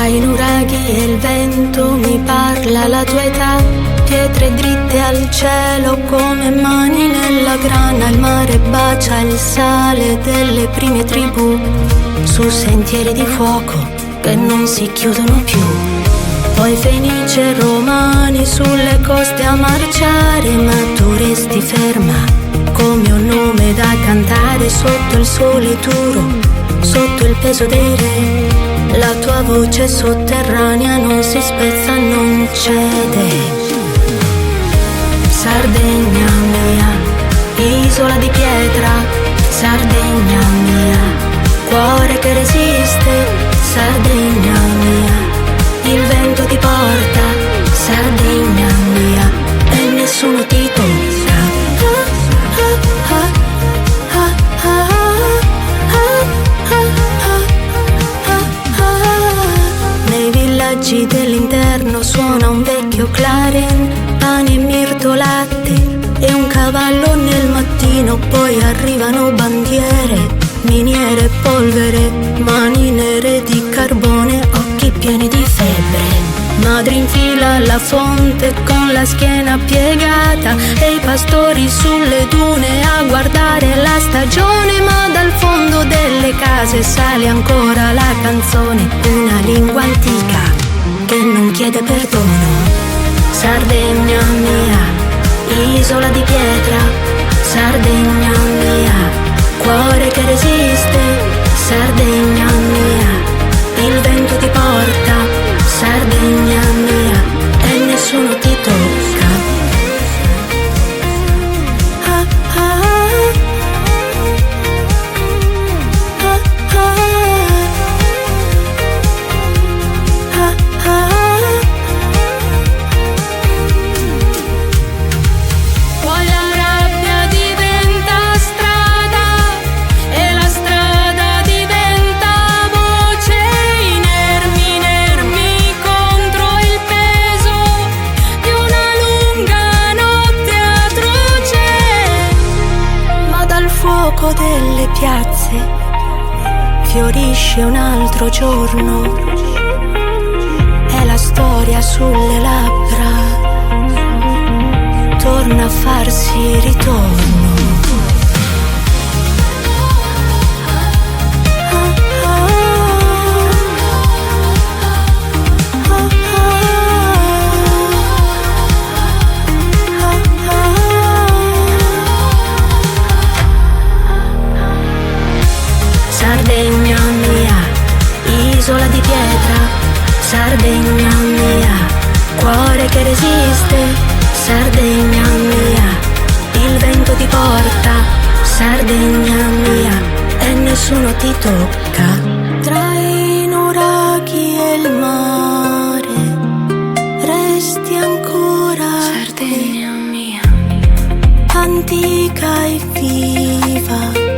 i nuraghi e il vento mi parla la tua età, pietre dritte al cielo come mani nella grana, il mare bacia il sale delle prime tribù, su sentieri di fuoco che non si chiudono più. Poi Fenice e Romani sulle coste a marciare, ma tu resti ferma come un nome da cantare sotto il sole duro, sotto il peso dei re. La tua voce sotterranea non si spezza, non cede. Sardegna mia, isola di pietra, Sardegna mia, cuore che resiste, Sardegna mia, il vento ti porta, Sardegna mia, e nessuno ti tocca. Nei villaggi dell'interno suona un vecchio clarin, pane e mirto latte e un cavallo nel mattino, poi arrivano bandiere, miniere e polvere, mani nere di carbone, occhi pieni di febbre. Madri in fila alla fonte con la schiena piegata e i pastori sulle dune a guardare la stagione, ma dal fondo delle case sale ancora la canzone, una lingua antica che non chiede perdono. Sardegna mia, isola di pietra, Sardegna mia, cuore che resiste, Sardegna mia, il vento ti porta, Sardegna mia, e nessuno ti tocca. Ah, ah, ah, ah, ah, ah. Poi la rabbia diventa strada e la strada diventa voce, inermi, inermi contro il peso di una lunga notte atroce. Ma dal fuoco delle piazze fiorisce un altro giorno. È la storia sulle labbra, torna a farsi ritorno. Sardegna mia, isola di pietra, Sardegna mia, cuore che resiste, Sardegna mia, il vento ti porta, Sardegna mia, e nessuno ti tocca. Tra i nuraghi e il mare, resti ancora Sardegna mia, antica e viva.